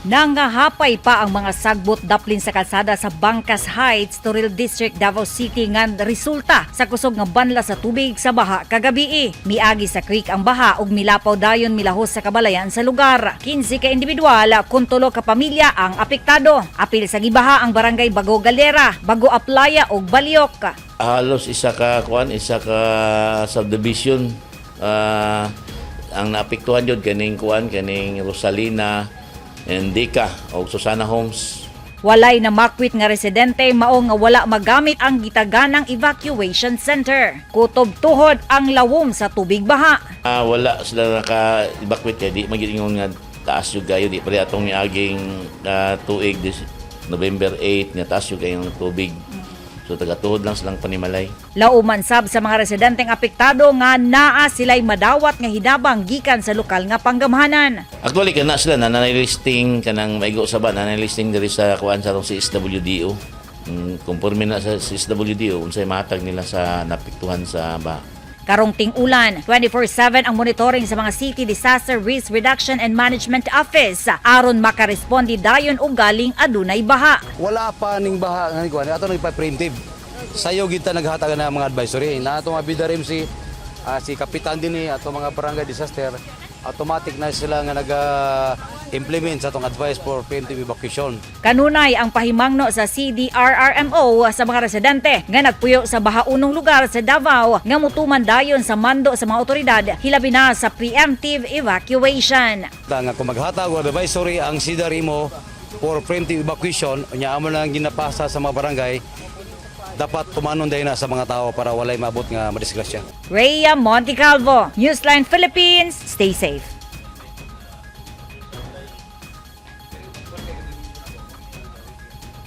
Nangahapay pa ang mga sagbot daplin sa kalsada sa Bangkas Heights, Toril District, Davao City nga resulta sa kusog nga banla sa tubig sa baha kagabii. Miagi sa creek ang baha ug milapaw dayon milahos sa kabalayan sa lugar. 15 ka individual kun 3 ka pamilya ang apektado. Apil sa gibaha ang barangay Bago Galera, Bago Aplaya ug Baliok. Halos isa ka kuan, isa ka subdivision ang naapektuhan jud, kaning kuan, kaning Rosalina, Endika o Susana Homes. Walay namakwit nga residente, mao nga wala magamit ang gitaganang evacuation center. Kutob tuhod ang lawom sa tubig baha. Wala sila naka-evacuate kay di magyud ingon nga taas jud kayo, di pa atong niaging tuig this November 8 nga taas jud kayong tubig. So taga-tuhod lang silang panimalay. Lauman sab sa mga residenteng apektado nga naa sila'y madawat nga hinabang gikan sa lokal nga panggamhanan. Actually kana sila na listing kanang maigo sa ba na listing diri sa kuan sa atong CSWDO. Conforme na sa CSWDO unsay mahatag nila sa naapektuhan sa baha. Karong ting-ulan, 24/7 ang monitoring sa mga City Disaster Risk Reduction and Management Office aron makaresponde dayon og galing adunay baha. Wala pa ning baha nga kuan ato nagpa-preemptive. Sayo kita naghatag na mga advisory na ato mga BDRMC, si kapitan dinhi, ato mga barangay disaster, automatic na sila nga naga-implement sa atong advice for preemptive evacuation. Kanunay ang pahimangno sa CDRRMO sa mga residente nga nagpuyo sa bahaunong lugar sa Davao nga mutuman dayon sa mando sa mga otoridad, hilabi na sa preemptive evacuation. Ta nga kung maghatag og advisory ang CDRMO for preemptive evacuation, unya amo lang ginapasa sa mga barangay, dapat tumanon dayon na sa mga tao para walay maabot nga madisgrasya. Rhea Montecalvo, Newsline Philippines, stay safe.